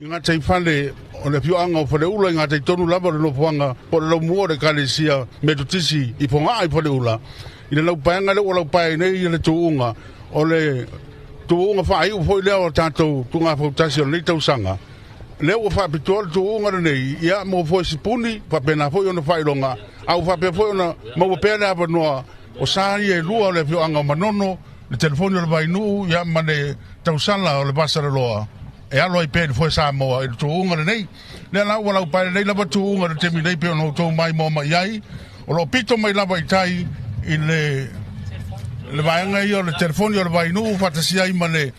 I gataifale o le afioaga o Faleula i gatai tonu lava o le nofoaga po o le laumua o le Ekalesia Metotisi i Fogaa i Faleula, i le laupaega lea ua laupae ai nei le tuuga, o le tuuga faaiu foi lea o tatou tuugafautasi o lenei tausaga. Lea ua faapitoa le tuuga lenei ia mo foe sipuni, faapena foi ona faailoga, a ua faapea foi ona maua pea le avanoa o sa ia e lua o le afioaga o Manono, le telefoni o le Vainuu ia ma le tausala o le Vasaloloa e alo ai pea i le foe Samoa i le tuuga lenei. Lea la ua laupae lelei lava tuuga i le taimi nei pei ona outou maimoa mai ai, o lo o pito mai lava i tai i le le vaega ia o le telefoni o le Vainuu faatasi ai ma le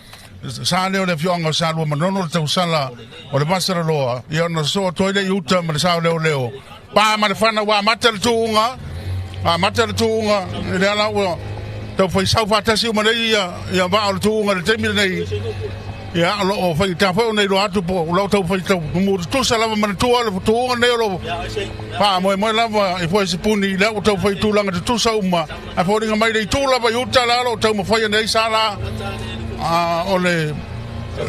sa lea o le afioaga o Salua Manono, le tausala o le Vasaloloa, ia ona sosoo atu ai lea i uta ma le sao leoleo pa ma le fana ua amata le tuuga, amata le tuuga. Lea la ua tau faisau faatasi uma nei ia, ia vaa o le tuuga i le taimi lenei. Ia, o lo o faigata foi ona iloa atu po o lo o tau fai tau tutusa lava manatua le tuuga lenei o lo o faamoemoe lava i foe sipuni, lea ua tau fai tulaga tutusa uma, ae foliga mai le itu lava i uta la o lo o taumafai nei sa la o le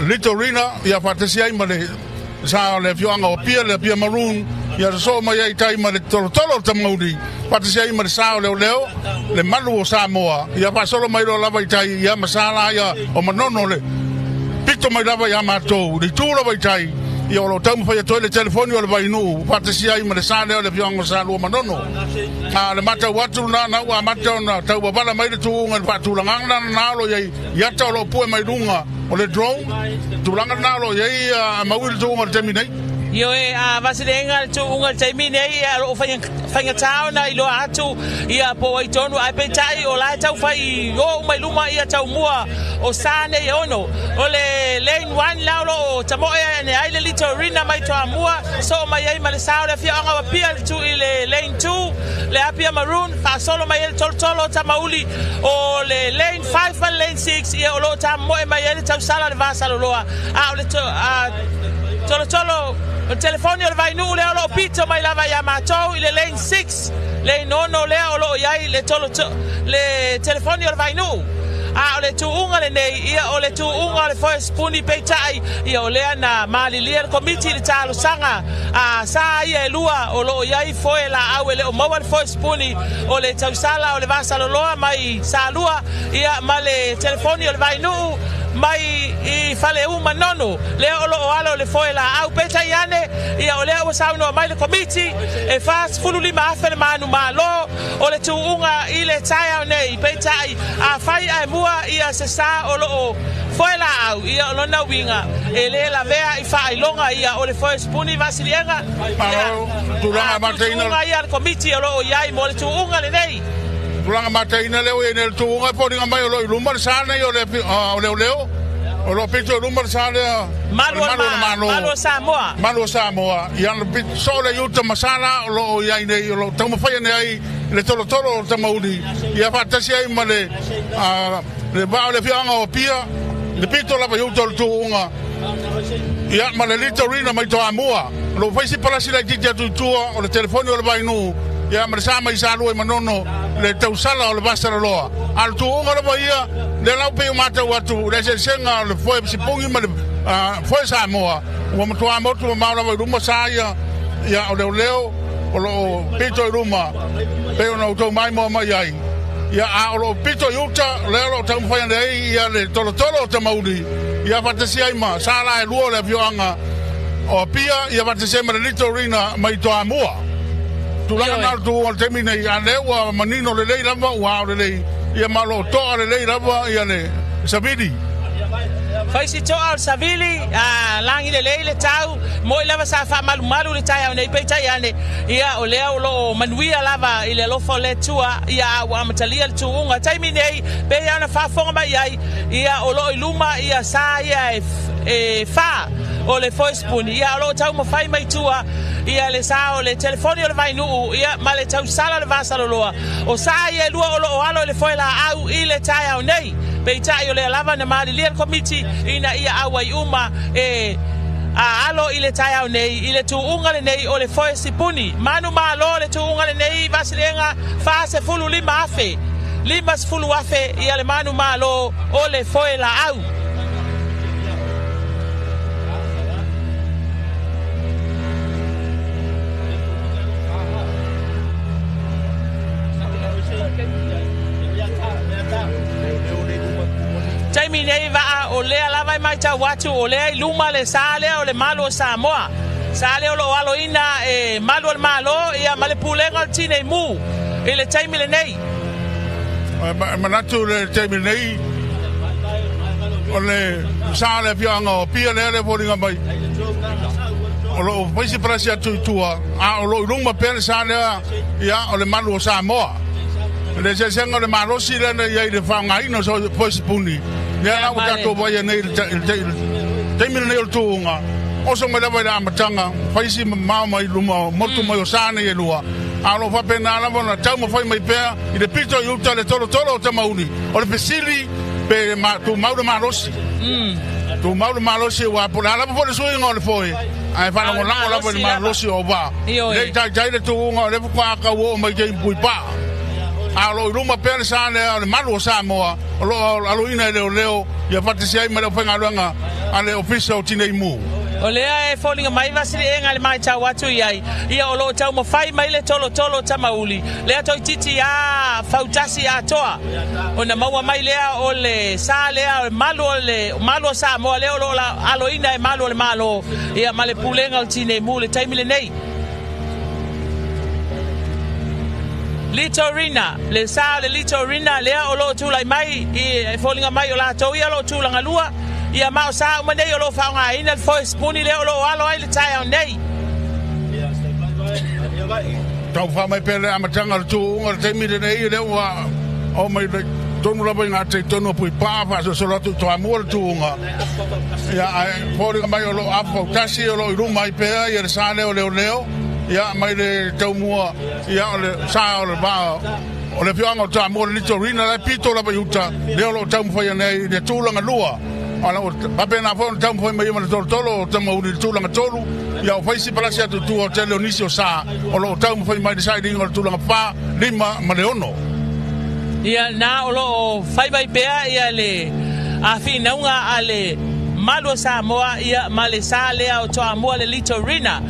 Litorina ia faatasi ai ma le sa o le afioaga o Apia, le Apia Maroon, ia sosoo mai ai tai ma le tolotolo o Tamauli, faatasi ai ma le sa o Leoleo, le malu o Samoa, ia faasolo mai loa lava i tai, ia ma sa la ia o Manono le pito mai lava ia matou, le itu lava i tai, ia o lo o taumafai atu ai le telefoni o le Vainuu, faatasi ai ma le sa lea o le afioaga o Salua Manono. A le matau atu lena, na ua amata ona tauavala mai le tuuga i le faatulagaga lena o lo o i ai i ata o lo o pue mai luga o le drone, tulaga lena o lo o i ai a maui le tuuga i le taimi nei. Ioe, a vasileina le tuuga i le taimi nei, ia o lo o faigata ona iloa atu ia po o ai tonu, ae peitai o la e tau fai o uma i luma ia taumua o sa nei e ono. O le lane 1 la o lo o tamoe ane ai le Litorina mai Toamua, soo mai ai ma le sa o le afioaga o Apia i le lane 2, le Apia Maroon, faasolo mai ai le tolotolo o Tamauli. O le lane 5 ma le lane 6, ia o lo o tamoe mai ai le tausala o le Vasaloloa, a o le tolotolo o le telefoni o le Vainuu lea o lo o pito mai lava ia matou i le lane 6, lane 6 lea o lo o i ai le, le telefoni o le Vainuu. A o le tuuga lenei, ia o le tuuga o le foe sipuni, peitai ia o lea na malilia le komiti i le talosaga a sa ia e lua o lo o i ai foe laau e le o maua le foe sipuni, o le tausala o le Vasaloloa mai Salua ia ma le telefoni o le Vainuu mai i Faleu Manono lea o lo o alo le foe laau. Peitai ane ia o lea ua saunoa mai le komiti e 45,000 le manumalo o le tuuga i le taeao nei, peitai afai ae mua ia se sa o lo o foe laau, ia o lona uiga e le lavea i faailoga ia o le foe sipuni vasiliega. Ia tuuga ia le komiti o lo o i ai mo le tuuga lenei. Tulaga mataina lea ua i ai nei le tuuga, e foliga mai o lo o i luma le sa nei o leoleo, o lo o pito i luma le sa lea Malu o le Malo, Malu o Samoa. Malu o Samoa, ia na pito soo le iuta ma sa la o lo o i ai nei, o lo o taumafai ane ai le tolotolo o Tamauli, ia faatasi ai ma le le vaa o le afioaga o Apia, le pito lava i uta o le tuuga, ia ma le Litorina mai Toamua. O lo o fai si palasi laitiiti atu i tua o le telefoni o le Vainuu, ia ma le sa mai Salua i Manono, le tausala o le Vasaloloa. A o le tuuga lava ia, lea la ua pei o matau atu i le eseesega o le foe sipugi ma le foe Samoa, ua matua motu mamao lava i luma sa ia, ia o leoleo o lo o pito i luma, pei ona outou maimoa mai ai. Ia, a o lo o pito i uta, lea o lo o taumafai ane ai ia le tolotolo o Tamauli, ia faatasi ai ma sa la e lua o le afioaga o Apia, ia faatasi ai ma le Litorina mai Toamua. Tulaga na o le tuuga o le taimi nei, a lea ua manino lelei lava, ua ao lelei, ia ma o lo o toa lelei lava ia le savili. Fai si toa o le savili, a lagi lelei le tau, moi lava sa faamalumalu le taeao nei, peitai ane, ia o lea o lo o manuia lava i le alofa o le Atua, ia a ua amatalia le tuuga. Taimi nei, pei ona faafofoga mai ai, ia o lo o i luma ia sa ia e fa o le foe sipuni, ia o lo o taumafai mai tua ia le sa o le telefoni o le Vainuu, ia ma le tausala o le Vasaloloa. O sa ia e lua o lo o alo i le foe laau i le taeao nei. Peitai o lea lava na malilia le komiti ina ia auai uma e a alo i le taeao nei i le tuuga lenei o le foe sipuni. Manu malo le tuuga lenei vasilega 45,000, 50,000 ia le manu malo o le foe laau. taimi nei Vaa, o lea lava e matau atu o lea i luma le sa lea o le Malu o Samoa. Sa lea o lo o aloina e Malu o le Malo ia ma le Pulega o le Tinei Mu i le taimi lenei. E manatu le taimi lenei o le sa o le afioaga o Apia lea le foliga mai o lo o fai se palasi atu i tua, a o lo o i luma pea le sa lea ia o le Malu o Samoa. Le eseesega o le malosi lea na i ai i le faaaogaina o foe sipuni, lea la ua tatou vaai nei i le taimi lenei o le tuuga, oso mai lava i le amataga, fai si mamao mai luma o motu mai o sa nei e lua, a o lo o faapena lava ona taumafai mai pea i le pito i uta le tolotolo o Tamauli. O le fesili pe tumau le malosi. Tumau le malosi aua po o le a lava foi le suiga o le foe, ae faalagolago lava i le malosi o auvaa. Le i taitai le tuuga o lea faatoa tau oo mai i Puipaa. A o lo o i luma pea le sa lea o le malu o Samoa o lo o aloina e leoleo ia faatasi ai ma le aufaigaluega a le Ofisa o Tinei Mu. O lea e foliga mai Vasiliega i le matau atu i ai, ia o lo o taumafai mai le tolotolo o Tamauli, lea toeitiiti a fautasi atoa ona maua mai lea o le sa lea o le malu o le malu o Samoa lea o lo o aloina e malu o le Malo ia ma le Pulega o le Tinei Mu i le taimi lenei. Litorina, le sa o le Litorina lea o lo o tulai mai i e foliga mai o latou ia o lo o tulaga lua, ia ma o sa uma nei o lo o faaaogaina le foe sipuni lea o lo o alo ai le taeao nei. Tau faamai pea le amataga o le tuuga o le taimi lenei lea ua oo mai tonu lava i gatai tonu o Puipaa faasolosolo atu i Toamua le tuuga. Ia, ae foliga mai o lo o afa fautasi o lo o i luma ai pea ia le sa lea o leoleo, ia, mai le taumua, ia, o le sa o le vaa o le afioaga o Toamua, le Litorina, la e pito lava i uta, lea o lo o taumafai nei i le tulaga lua. Faapena foi ona taumafai mai ma le tolotolo o Tamauli i le tulaga tolu, ia o faisi palasi atu i tua o tele o nisi o sa o lo o taumafai mai i le sailiga o le tulaga 4, 5 ma le 6. Ia, na o lo o fai mai pea ia le finauga a le Malu o Samoa ia ma le sa lea o Toamua le Litorina.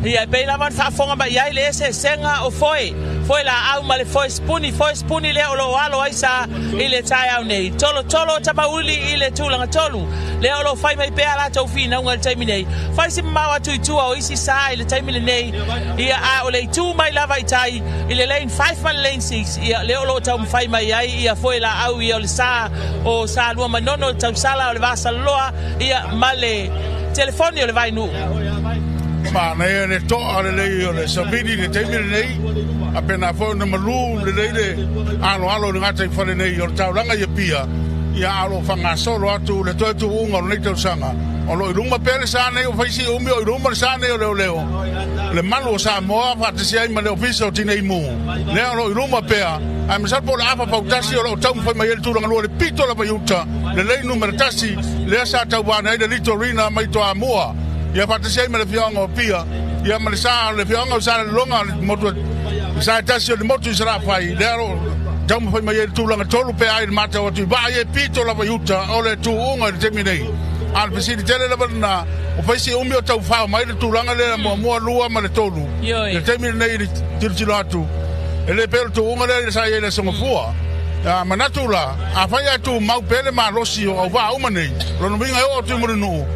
Ia, e pei lava ona faafofoga mai i ai le eseesega o foe, foe laau ma le foe sipuni, foe sipuni lea o lo o alo ai sa i le taeao nei. Tolotolo o Tamauli i le tulaga tolu, lea o lo o fai mai pea a latou finauga i le taimi nei. Fai si mamao atu i tua o isi sa i le taimi lenei, ia, a o le itu mai lava i tai i le lane 5 ma le lane 6, ia, lea o lo o taumafai mai ai ia foe laau ia o le sa o Salua Manono, le tausala o le Vasaloloa, ia, ma le telefoni o le Vainuu. Manaia le toa lelei o le savili i le taimi lenei, a pena foi ona malu lelei le aloalo i le gataifale nei o le taulaga i Apia, ia a o lo o faagasolo atu le toe tuuga o lenei tausaga. O lo o i luma pea le sa nei o faisi umi o i luma le sa nei o leoleo, le malu o Samoa faatasi ai ma le Ofisa o Tinei Mu, lea o lo o i luma pea, ae masalo po o le afa fautasi o lo o taumafai mai ai le tulaga lua i le pito lava i uta, lelei numera tasi, lea sa tauvaana ai le Litorina mai Toamua, ia faatasi ai ma le afioaga o Apia, ia ma le sa o le afioaga o Salelologa, le motu, le sa e tasi o le motu i Salafai, lea o lo o taumafai mai ai le tulaga tolu pe a i le matau atu i vaa ia e pito lava i uta o le tuuga i le taimi nei. A o le fesili tele lava lena, o faisi umi o taufao mai le tulaga lea muamua, lua ma le tolu. I le taimi lenei i le tilotilo atu, e le pei o le tuuga lea sa i ai i le Aso Gafua. A manatu la, afai ae tumau pea le malosi o auvaa uma nei, o lona uiga e oo atu i Mulinuu,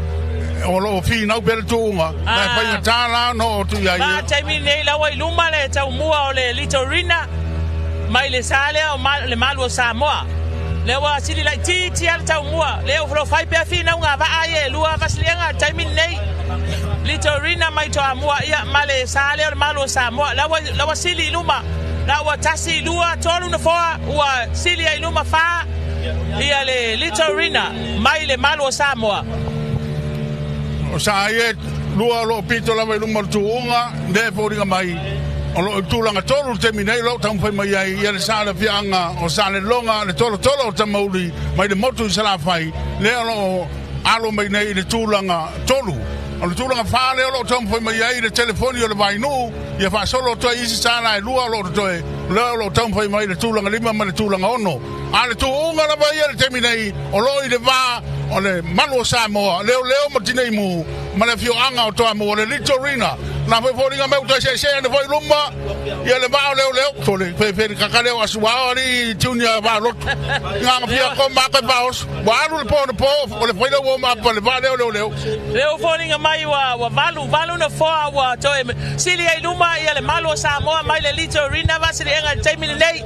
o lo o finau pea le tuuga, ma e faigata la ona oo atu i ai. Ma taimi nei la ua i luma le taumua o le Litorina mai le sa lea o le Malu o Samoa. Lea ua sili laitiiti lava le taumua, lea o lo o fai pea finauga a vaa ia e lua Vasiliega i le taimi lenei. Litorina mai Toamua ia ma le sa lea o le Malu o Samoa. La ua sili i luma, la ua tasi, lua, tolu nofoa ua sili ai i luma fa ia le Litorina mai le Malu o Samoa. O sa ia lua o lo o pito lava i luma o le tuuga, lea e foliga mai o lo o i tulaga tolu le taimi nei o lo o taumafai mai ai ia le sa o le afioaga o Salelologa, le tolotolo o Tamauli mai le motu i Salafai, lea o lo o alo mai nei i le tulaga tolu. O le tulaga fa lea o lo o taumafai mai ai le telefoni o le Vainuu, ia faasolo atu ai isi sa la e lua o lo o totoe, lea o lo o taumafai mai i le tulaga lima ma le tulaga ono. A o le tuuga lava ia i le taimi nei, o lo o i le va o le malu o Samoa, leoleo ma tineimu ma le afioaga o Toamua, o le Litorina. Na foi foliga mai ua toe seesee ane foi i luma ia le vaa o leoleo. Sole, fefe kaka leo asuao alii Junior vaa lotu. Nganga fia ko ma koe paoso. Ua alu le po na po o le faila ua ma pa le vaa leo leoleo. Lea ua foliga mai ua valu valu nofoa ua toe sili ai luma ia le malu o Samoa mai le Litorina Vasiliega i le taimi lenei.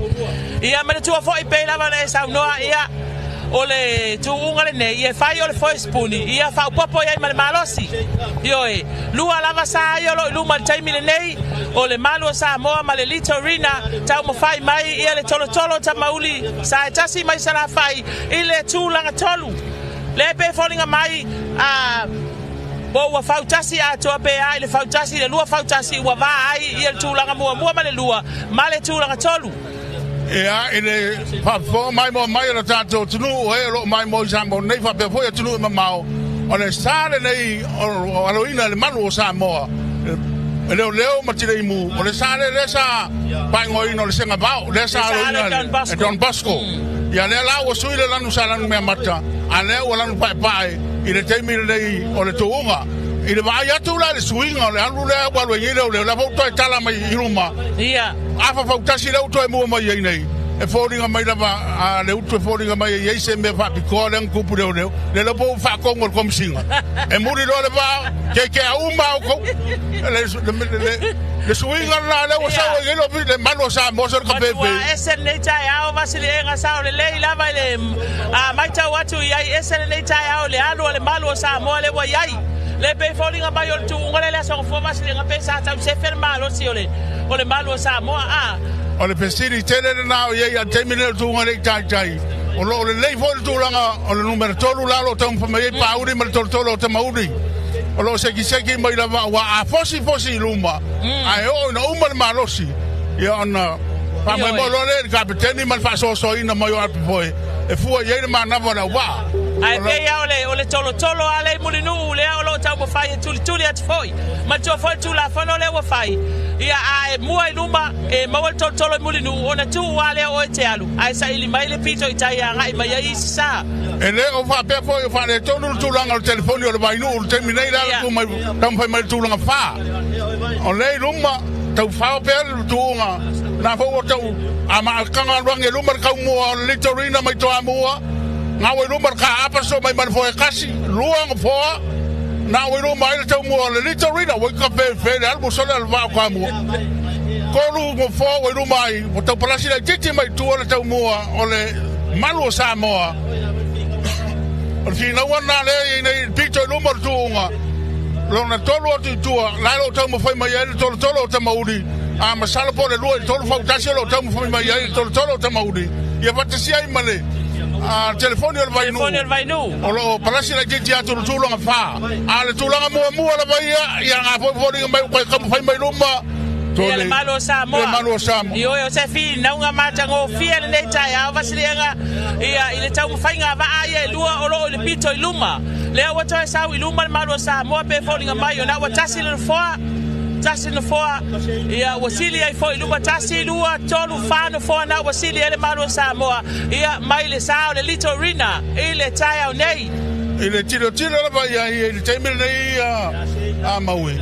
Ia manatua foi pei lava ona e saunoa ia o le tuuga lenei ia e fai o le foe sipuni ia faaopoopo i ai ma le malosi. Ioe, lua lava sa ia o lo o i luma i le taimi lenei o le malu o Samoa ma le Litorina taumafai mai ia le tolotolo o Tamauli sa e tasi mai Salafai i le tulaga tolu. Lea pe foliga mai a po ua fautasi atoa pe a i le fautasi i le lua fautasi ua va ai ia le tulaga muamua ma le lua ma le tulaga tolu. Ea, i le faafofoga maimoa mai a lo tatou atunuu e o lo o maimoa i Samoa nei faapea foi atunuu e mamao, o le sa lenei o aloina i le malu o Samoa, e leoleo ma tineimu, o le sa lea lea sa faaigoaina o le Segavao, lea sa aloina e Don Bosco. Ia lea la ua sui le lanu sa lanu meamata, a lea ua lanu paepae i le taimi lenei o le tuuga. I le vaai atu la i le suiga o le alu lea ua alu ai nei leoleo, lea foi ua toe tala mai i luma, afa fautasi lea ua toe mua mai ai nei, e foliga mai lava a le utu e foliga mai e i ai se mea faapitoa lea na tupu i leoleo, le iloa po ua faatonu e le Komesina. E muli loa le vaa, keekea uma lava outou. Le suiga lena lea ua sau ai nei le malu o Samoa sole ka Matua ese lenei taeao Vasiliega sao lelei lava i le matau atu i ai ese lenei taeao i le alu a le malu o Samoa lea ua i ai. Le pei foliga mai o le tuuga lea i le Aso Gafua Vasiliega pe sa tau sefe le malosi o le o le malu o Samoa a. O le fesili tele lena o i ai a le taimi lenei o le tuuga lea i Taitai. O lo o lelei foi le tulaga o le numera 3 la o lo o taumafai mai ai Paauli ma le tolotolo o Tamauli. O lo o sekiseki mai lava aua a fosifosi i luma ae oo ina uma le malosi, ia ona faamoemoe loa lea i le kapeteni ma le faasoasoaina mai o Apifoe e fua i ai le manava o le auvaa. Ae pei lava o le tolotolo a le Mulinuu lea o lo o taumafai e tulituli atu foi. Manatua foi le Tulafono lea ua fai, ia a e mua i luma e maua le tolotolo i Mulinuu ona tuu lava lea o oe e te alu ae saili mai le pito i tai e agai mai ai isi sa. E le o faapea foi o faaletonu le tulaga o le telefoni o le Vainuu i le taimi nei, le ala tu mai taumafai mai le tulaga fa. O lea i luma, tau fao pea le tuuga, na foi ua tau a maakaga alu age i luma le taumua o le Litorina mai Toamua, na ua i luma le kaapa so mai ma le foe kasi, lua gofoa, na ua i luma ai le taumua o le Litorina, ua i ka fefe le alu sole le vaa o Toamua. Tolu gofoa ua i luma ai, ua tau palasi laitiiti mai tua le taumua o le malu o Samoa. O le finauga lena lea e i ai nei pito i luma o le tuuga. Lona tolu atu i tua, la e lo o taumafai mai ai le tolotolo o Tamauli, a masalo po o le lua i le tolu fautasi o lo o taumafai mai ai le tolotolo o Tamauli, ia faatasi ai ma le telefoni o le Vainuu, o lo o palasi laitiiti atu i le tulaga fa. A o le tulaga muamua lava ia, ia nga foi foliga mai ua taumafai mai luma, Ia le malu o Samoa. Le malu o Samoa. Ioe, o se finauga matagofie lenei taeao Vasiliega, ia i le taumafaiga a vaa ia e lua o lo o i le pito i luma. Lea ua toe sau i luma le malu o Samoa pe foliga mai ona ua tasi le nofoa, tasi le nofoa, ia ua sili ai foi i luma tasi, lua, tolu, fa nofoa na ua sili ai le malu o Samoa, ia mai le sa o le Litorina i le taeao nei. I le tilotilo lava ia i le taimi lenei a Maui,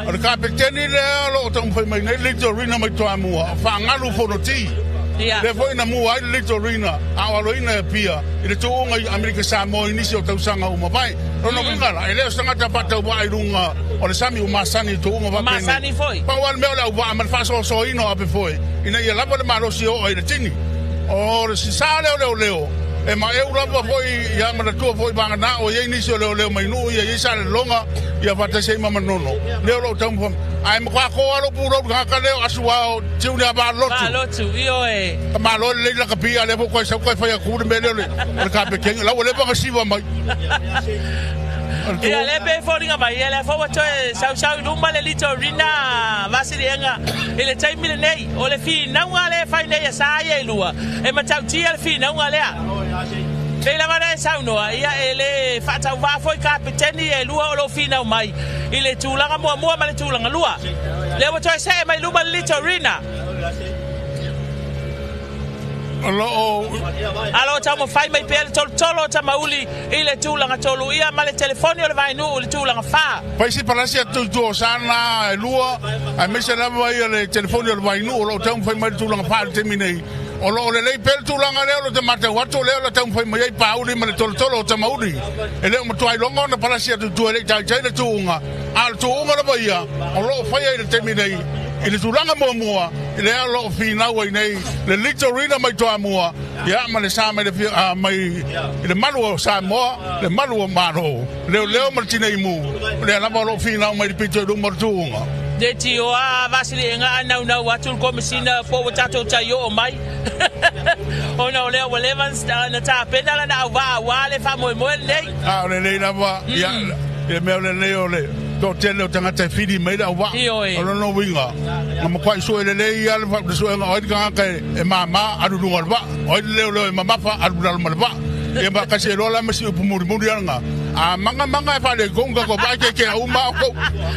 o le kapeteni lea o lo o taumafai mai nei le Litorina mai Toamua, o Faagalu Fonoti. Lea foi na mua ai le Litorina a o aloina e Apia i le tuuga i Amerika Samoa i nisi o tausaga ua mavae. Lona uiga la, e le o se tagata faatauvaa i luga o le sami ua masani i tuuga faapenei. Pau lava le mea o le auvaa ma le faasoasoaina o apefoe ina ia lava le malosi e oo ai i le tini. O le sa lea o leoleo, e maeu lava foi ia manatua foi vagana o i ai nisi o leoleo mai nuu ia i ai Salelologa ia faatasi ai ma Manono lea o lo o taumafai ae matua to lava lou pulou i le tagata lea o Asuao Tiuni a Valotu. Valotu, ioe. Ka malo lelei lakapi a lea foi toe sau toe fai atu le mea lea o le kapeteni la ua leva ona siva mai. Ia lea pei e foliga mai ia lea foi ua toe sausau i luma le Litorina Vasiliega i le taimi lenei. O le finauga lea e fai nei a sa ia e lua, e matautia le finauga lea. Pei lava ona e saunoa, ia e le faatauvaa foi kapeteni ia e lua o lo o finau mai i le tulaga muamua ma le tulaga lua. Lea ua toe see mai luma le Litorina. O lo o. A lo o taumafai mai pea le tolotolo o Tamauli i le tulaga tolu ia ma le telefoni o le Vainuu i le tulaga fa. Fai si palasi atu i tua o Sana e lua, aemaise lava ia le telefoni o le Vainuu o lo o taumafai mai i le tulaga fa i le taimi nei. O lo o lelei pea le tulaga lea o lo o matau atu o lea o le a taumafai mai ai Pauli ma le tolotolo o Tamauli. E le o matua iloga ona palasi atu i tua e le i taitai le tuuga, a o le tuuga lava ia o lo o faia i le taimi nei i le tulaga muamua lea o lo o finau ai nei le Litorina mai Toamua ia ma le sa mai le, mai i le malu o Samoa, le malu o Malo, leoleo ma le tineimu, lea lava o lo o finau mai le pito i luma o le tuuga. Le tio a Vasiliega a naunau atu le Komesina po ua tatou tai oo mai ona o lea ua leva na tapena lana auvaa aua le faamoemoe lenei. A o lelei lava, ia, le mea o lelei o le toatele o tagata e fili mai le auvaa. Ioe. O lona uiga, na matuai sue lelei lava le suega o ai le tagata e mama alu i luga o le vaa, o ai le leoleo e mamafa alu i lalo ma le vaa. Ia ma kasi ai loa la ma si upu mulimuli ala na. A maga maga e faaletonu tatou vaa e kekea uma outou.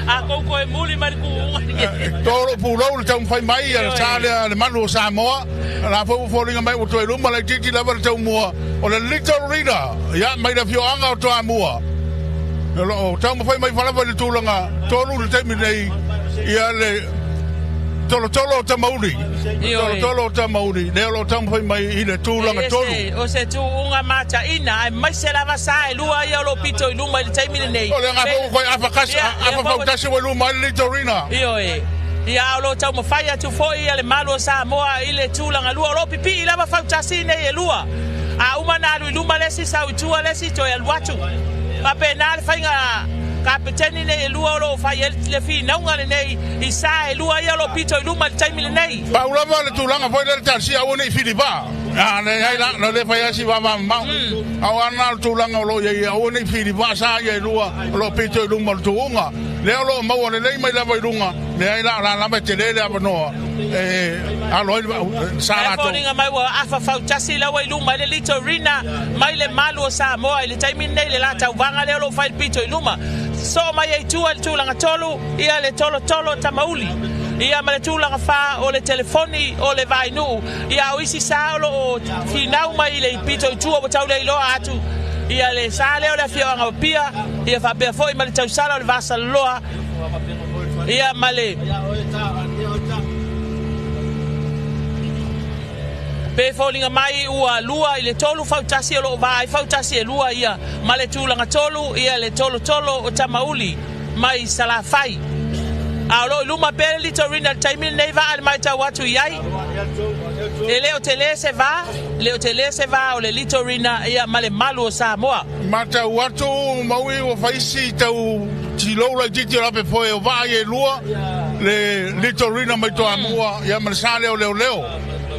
A kou toe muli mai le tuuga. To lou pulou le taumafai mai ia le sa lea le malu o Samoa. La foi ua foliga mai ua toe luma laitiiti lava le taumua o le Little Leader ia mai le afioaga o Toamua. O lo o taumafai mai falava i le tulaga tolu i le taimi nei ia le tolotolo o Tamauli. Tolotolo o Tamauli lea o lo o taumafai mai i le tulaga tolu. O se tuuga mataina aemaise lava sa e lua ia o lo o pito i luma i le taimi lenei. O le agaga foi ua toe afa kasi, afa fautasi ua i luma ai le Litorina. Ioe. Ia, o lo o taumafai atu foi le Malo o Samoa i le tulaga lua. O lo o pipii lava fautasi nei e lua. A uma ona alu i luma le isi, sau i tua le isi, toe alu atu. Faapena le faiga kapeteni nei e lua o lo o fai ai le finauga lenei i sa e lua ia o lo o pito i luma i le taimi lenei. Pau lava le tulaga foi lea le talosia aua ne i fili vaa. A leai la, na le fai lava si vavamamao. A o a na le tulaga o lo o i ai, aua ne i fili vaa sa ia e lua o lo o pito i luma o le tuuga. Lea o lo o maua lelei mai lava i luga, leai la, o la lava e tele le avanoa e alo ai le sa E latou. foliga mai ua afa fautasi la ua i luma ai le Litorina mai le malu o Samoa i le taimi lenei le la tauvaga lea o lo o fai le pito i luma. Soo mai ai tua i le tulaga tolu ia le tolotolo Tamauli ia ma le tulaga fa o le telefoni o le Vainuu ia o isi sa o lo o finau mai i le pito i tua ua tau le iloa atu ia le sa lea o le afioaga o Apia ia faapea foi ma le tausala o le Vasaloloa ia ma le Pe foliga mai ua lua i le tolu fautasi o lo o vaai fautasi e lua ia ma le tulaga tolu ia le tolotolo o Tamauli mai Salafai. A o lo o i luma pea le Litorina i le taimi lenei vaa i le matau atu i ai. E le o tele se va, e le o tele se va o le Litorina ia ma le malu o Samoa. Matau atu maui ua fai si tau tilou laitiiti o lape foe o vaa ia e lua le Litorina mai Toamua ia ma le sa lea o leoleo.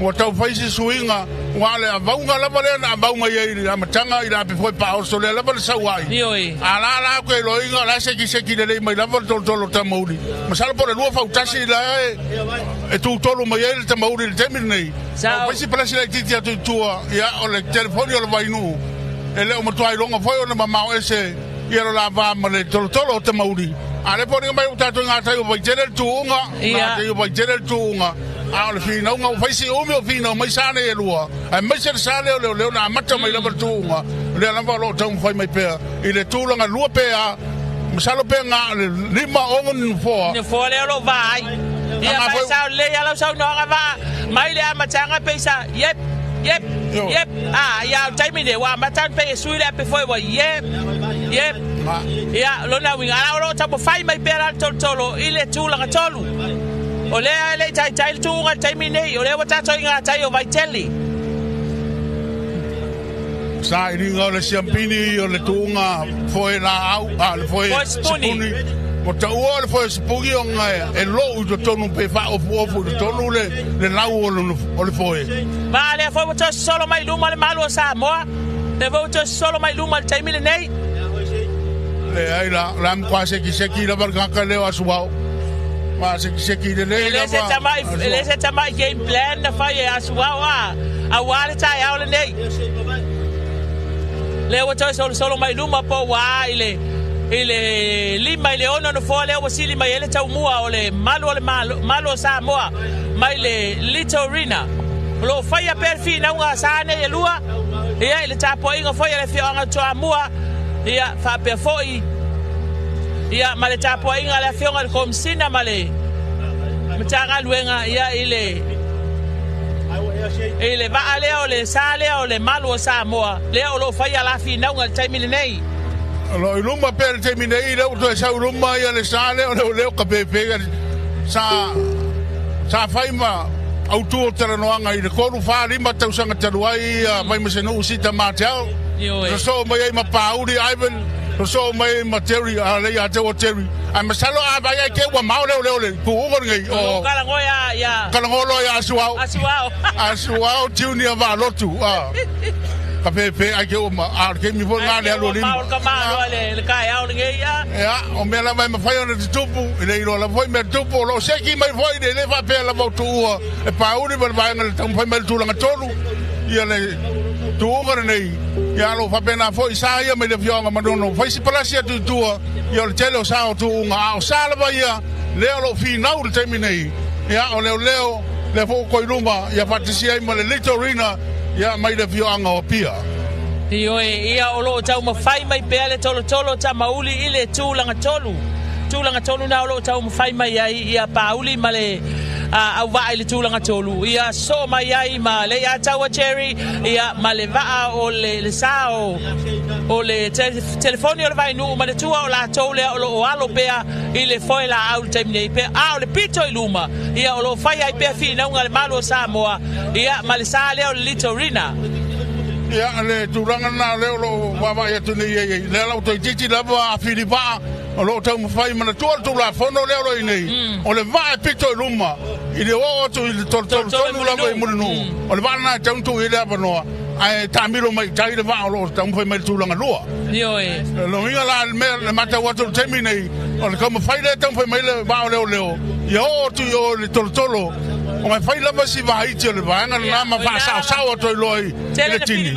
Ua tau fai si suiga ua le avauga lava lea na avauga i ai i le amataga i le ape foe paoso lea lava le sau ai. Ioe. A la la ke loiga la sekiseki lelei mai lava le tolotolo o Tamauli. Masalo po o le lua fautasi la e tutolu mai ai le Tamauli i le taimi lenei. Sau. Tau fai si palasi laitiiti atu i tua ia o le telefoni o le Vainuu e le o matua iloga foi ona mamao ese ia lo la va ma le tolotolo o Tamauli. A le foliga mai ua tatou i gatai o Vaitele le tuuga, gatai o Vaitele le tuuga. A o le finauga ua fai si umi o finau mai sa nei e lua, aemaise le sa lea o leoleo na amata mai lava le tuuga, lea lava o lo o taumafai mai pea i le tulaga lua pe a, masalo pe na o le lima ono ni nofoa. Nofoa lea o lo o va ai. Ia Aga ma e foi- sao lelei lava lau saunoaga vaa mai le amataga pei sa yep, yep, Ioe. yep. A, ia o le taimi lenei ua amata ona pei e sui le ape foi ua yep, yep. Ia, lona uiga, a o lo o taumafai mai pea la le tolotolo i le tulaga tolu. O lea e le i taitai le tuuga i le taimi nei, o lea ua tatou i gatai o Vaitele. Sailiga o le siampini o le tuuga foe laau, a le foe Foe sipuni. sipuni. Ua taua o le foe sipuni ona e lou i totonu pe faaofuofu i totonu le lau o le foe. Ma lea foi ua toe sosolo mai i luma le malu o Samoa. Lea foi ua toe sosolo mai i luma i le taimi lenei. Leai la, la matua sekiseki lava le tagata lea o Asuao. Ma sekiseki lelei E le se lava. tamai, e le se tamai game plan na fai e Asuao a aua le taeao lenei. Lea ua toe solosolo mai i luma po ua a i le lima i le ono nofoa lea ua sili mai ai le taumua o le malu o le malo, malu o Samoa mai le Litorina. O loo faia pea le finauga a sa nei e lua, ia, i le tapuaiga foi a le afioaga o Toamua, ia, faapea foi, ia, ma le tapuaiga a le afioga i le Komesina ma le Matagaluega, ia, i le i le vaa lea o le sa lea o le malu o Samoa, lea o loo faia la finauga i le taimi lenei. O loo i luma pea i le taimi nei, lea ua toe sau i luma ia le sa lea o leoleo ka pepe sa sa fai ma autu o talanoaga i le 3, 4, 5 tausaga talu ai ia Vaimasenuu Sita Martel. Ioe. Sosoo mai ai ma Pauli Ivan, sosoo mai ai ma Terry, a le ia te o Terry. Ae masalo a vai ai ke ua mao leoleo le tuuga lenei O o kalagoa ia ia Kalagolo ia Asuao. Asuao. Asuao Junior Valotu. Ka pepe ai ke ua ma a le keimi foi ngā le alu o lima. Mao ka malo le le kaeao lenei ia. Ia, o mea lava e mafai ona tutupu, e le iloa lava foi mea tupu, o loo seki mai foi le le faapea lava o tuua e Pauli ma le vaega le taumafai mai le tulaga tolu, ia le tuuga lenei, ia lo faapena foi sa ia mai le afioaga Manono, fai si palasi atu i tua, ia o le tele o sa o tuuga, a o sa lava ia, lea o loo finau le taimi nei, ia o leoleo, lea foi ua toe i luma, ia faatasi ai ma le Litorina, ia mai le afioaga o Apia. Ioe, ia o loo taumafai mai pea le tolotolo Tamauli i le tulaga tolu. Tulaga tolu na o loo taumafai mai ai ia Pauli ma le auvaa i le tulaga tolu. Ia sosoo mai ai ma le Ataua Jerry, ia ma le vaa o le sa o le telefoni o le Vainuu ma le tua o latou lea o loo alo pea i le foe laau i le taimi nei pea. A o le pito i luma, ia o loo fai ai pea finauga a le Malu o Samoa, ia ma le sa lea o le Litorina. Ia, le tulaga lena lea o loo vaavaai atu nei ai, lea la ua toeitiiti lava a fili vaa o loo taumafai manatua le Tulafono lea o loo i nei, o le vaa e pito i luma i le oo atu i le tolotolu tonu lava i Mulinuu, o le vaa lena e tatau ona tuu i ai le avanoa, ae taamilo mai i tai le vaa o loo taumafai mai i le tulaga lua. Ioe. O le uiga la le mea le matau atu i le taimi nei, o le taumafai lea e taumafai mai le vaa o leoleo ia oo atu i o i le tolotolo, ona e fai lava si vaiti o le vaega lena ma faasaosao atu ai loa i le tini.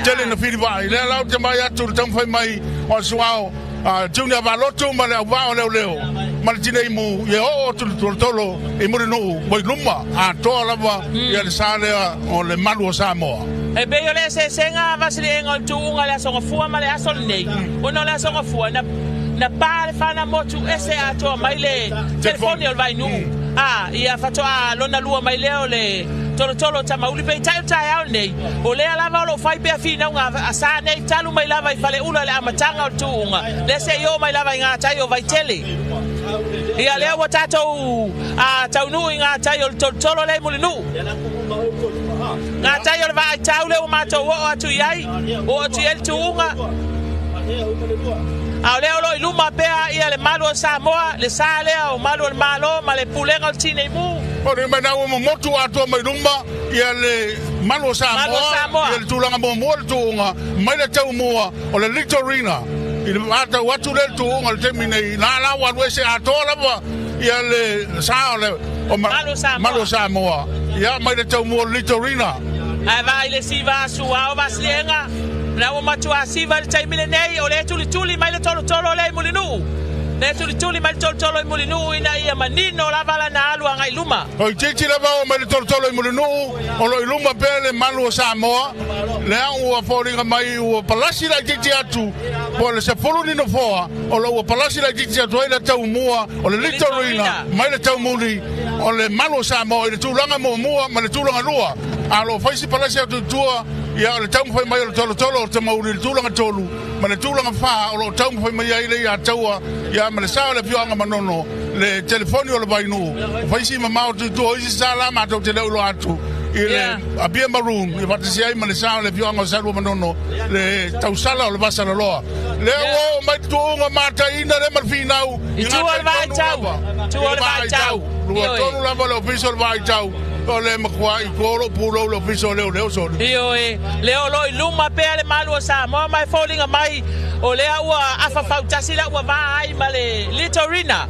Tele na fili vaa ai. Lea la ou te vaai atu i le taumafai mai o le suao Junior Valotu ma le auvaa o leoleo ma le tineimu ia oo atu i le tolotolo i Mulinuu ua i luma atoa lava ia le sa lea o le malu o Samoa. E pei o le eseesega vasiliega o le tuuga i le Aso Gafua ma le aso lenei, ona o le Aso Gafua na na pa le fana motu ese atoa mai le telefoni o le Vainuu, a ia faatoa lona lua mai lea o le tolotolo o Tamauli. Peitai o le taeao lenei, o lea lava o loo fai pea finauga a sa nei talu mai lava i Faleula i le amataga o le tuuga, lea se i oo mai lava i gatai o Vaitele. Ia lea ua tatou taunuu i gatai o le tolotolo lea i Mulinuu. Gatai o le vaaitau lea ua matou oo atu i ai, oo atu i ai le tuuga. A o lea o loo i luma pea ia le malu o Samoa, le sa lea o malu o le Malo ma le pulega o le Tineimu. O le mea ua momotu atoa mai luma ia le malu o Samoa, ia le tulaga muamua le tuuga mai le taumua o le Litorina i le vatau atu lea le tuuga i le taimi nei, la la ua alu ese atoa lava ia le sa o le malu o Samoa ia mai le taumua o le Litorina. Ae vaai le siva sua o Vasiliega, na ua matua siva i le taimi lenei, o lea e tulituli mai le tolotolo lea i Mulinuu. Lea e tulituli mai le tolotolo i Mulinuu ina ia manino lava lana alu agai i luma. O itiiti lava o mai le tolotolo i Mulinuu, o lo i luma pea le malu o Samoa, lea ua foliga mai ua palasi laitiiti atu, po o le 10 ni nofoa, o lo ua palasi laitiiti atu ai le taumua o le Litorina mai le taumuli o le malu o Samoa i le tulaga muamua ma le tulaga lua. A o lo o fai si palasi atu i tua, ia o le taumafai mai o le tolotolo o Tamauli i le tulaga tolu ma le tulaga fa o lo o taumafai mai ai le ia taua ia ma le sa o le afioaga Manono le telefoni o le Vainuu o fai si mamao atu i tua o isi sa la matou te le o iloa atu i le Apia Maroon i faatasi ai ma le sa o le afioaga o Salua Manono le tausala o le Vasalaloa lea ua oo mai tuuga mataina le ma le finau i tua o le vaaitau, tua o le vaaitau, lua tolu lava le ofisa o le vaaitau o le matua i tua o lou pulou le ofisa o leoleo soli. Ioe, lea o lo i luma pea le malu o Samoa ma e foliga mai o lea ua afa fautasi la ua va ai ma le Litorina.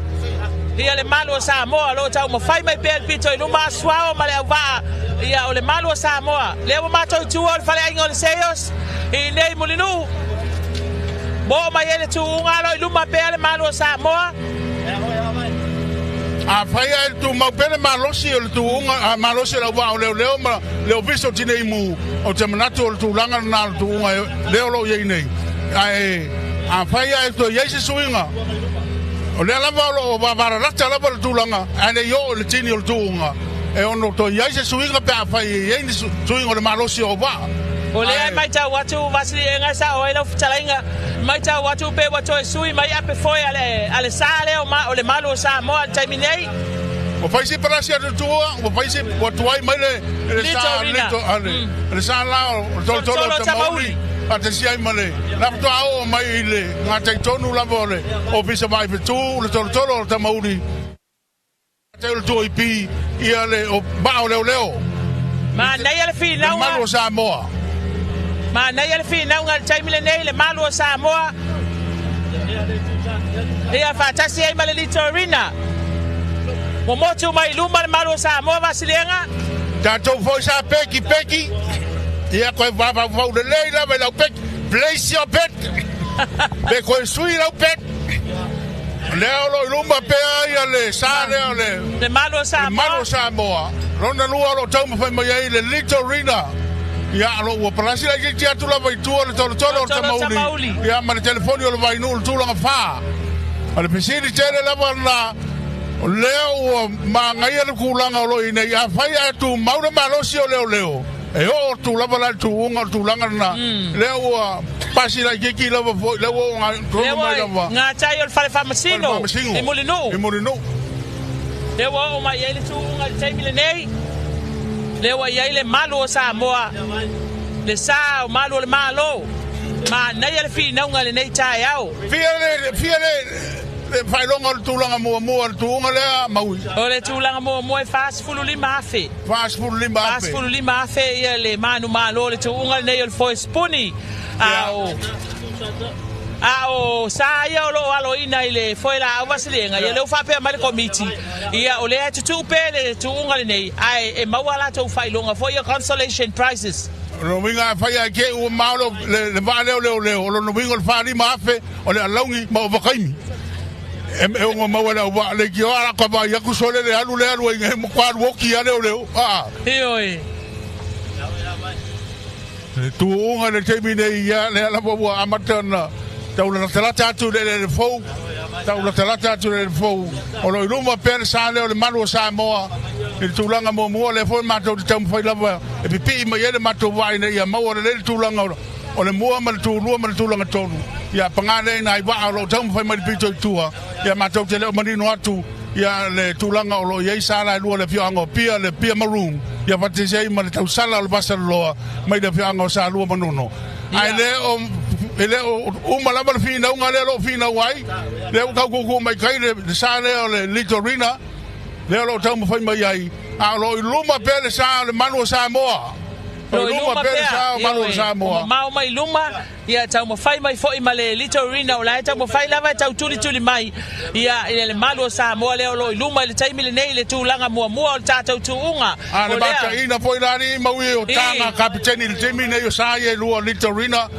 Ia le malu o Samoa o lo o taumafai mai pea le pito i luma a Suao ma le auvaa ia o le malu o Samoa. Lea ua matou i tua o le faleaiga o le Seios i nei Mulinuu. Ua oo mai ai le tuuga o lo o i luma pea le malu o Samoa. Afai ae tumau pea le malosi o le tuuga, a malosi o le auvaa o leoleo ma le Ofisa o Tinei Mu, ou te manatu o le tulaga lena o le tuuga lea o lo o i ai nei. Ae afai ae toe i ai se suiga, o lea lava o lo o vavalalata lava le tulaga, ae le i oo i le tini o le tuuga, e ono toe i ai se suiga pe afai e i ai ni suiga o le malosi o auvaa. O lea e matau atu Vasiliega e sao ai lau fetalaiga, matau atu pe ua toe sui mai ape foe a le sa lea o le malu o Samoa i le taimi nei. Ua fai si palasi atu tua, ua fai si ua tuai mai le sa lito ale le sa la o le tolotolo o Tamauli faatasi ai ma le la faatoa oo mai i le gatai tonu lava o le Ofisa Vaai Fetu le tolotolo o Tamauli o le Tuaipi ia le o vaa o leoleo. Manaia le finauga. Le malu o Samoa. Manaia le finauga i le taimi lenei, le malu o Samoa. Ia faatasi ai ma le Litorina. Ua motu mai i luma le malu o Samoa, Vasiliega. Tatou foi sa peki peki. Ia koe vaavauvau lelei lava i lau peki. Place your bet. Pe koe sui lau bet. Lea o lo o i luma pea ia le sa lea o le Le malu o Samoa. Le malu o Samoa. Lona lua o lo o taumafai mai ai le Litorina. Ia, o lo o ua palasi laitiiti atu lava i tua le tolotolo o le Tamauli. Ia, ma le telefoni o le Vainuu i le tulaga fa. O le fesili tele lava lena, o lea ua magaia le tulaga o lo o i ai nei. Afai ae tumau le malosi o leoleo, E oo atu lava la i le tuuga o le tulaga lena, lea ua pasi laitiiti lava foi, lea ua oo tonu mai lava. Lea ua gatai o le fale faamasino i Mulinuu. I Mulinuu. Lea ua oo mai i ai le tuuga i le taimi lenei, lea ua i ai le malu o Samoa, le sa o malu o le Malo. Manaia le finauga i lenei taeao. Fia le, fia le, le faailoga o le tulaga muamua o le tuuga lea, Maui? O le tulaga muamua e 45,000. 45,000. 45,000 ia le manumalo o le tuuga lenei o le foe sipuni. A o a o sa ia o lo o aloina i le foe laau vasiliega, ia lea ua faapea mai le Komiti, ia o lea e tutuu pea le tuuga lenei, ae e maua a latou faailoga foi ia consolation prizes. O lona uiga afai ae te i ua mao le vaa lea o leoleo, o lona uiga o le 45,000 o le alauni ma ovataimi. E ono maua e le auvaa leitioa a ka vaai atu sole le alu le alu ai nei matua alu oti a leoleo a. Ioe. Le tuuga i le taimi nei ia lea lava ua amata ona tau latalata atu i le eleele fou, tau latalata atu i le eleele fou. O lo o i luma pea le sa lea o le malu o Samoa i le tulaga muamua lea foi matou te taumafai lava e pipii mai ai le matou vaa ina ia maua lelei le tulaga o le mua ma le tulua ma le tulaga tolu. Ia paga lea i nai vaa o lo o taumafai mai le pito i tua, ia matou te le o manino atu ia le tulaga o lo o i ai sala e lua le afioaga o Apia, le Apia Maroon, ia faatasi ai ma le tausala o le Vasaloloa mai le afioaga o Salua Manono. Ae le o e le o uma lava le finauga lea o lo o finau ai, lea ua tau tuutuu mai tai le sa lea o le Litorina, lea o lo o taumafai mai ai, a o lo o i luma pea le sa o le malu o Samoa. O lo o i luma pea, ioe, ua mamao mai luma, ia taumafai mai foi ma le Litorina, o la e taumafai lava e tau tulituli mai ia i le malu o Samoa lea o lo o i luma i le taimi lenei i le tulaga muamua o le tatou tuuga. A le mataina foi la alii maui o taga kapiteni i le taimi lenei o sa ia e lua o Litorina,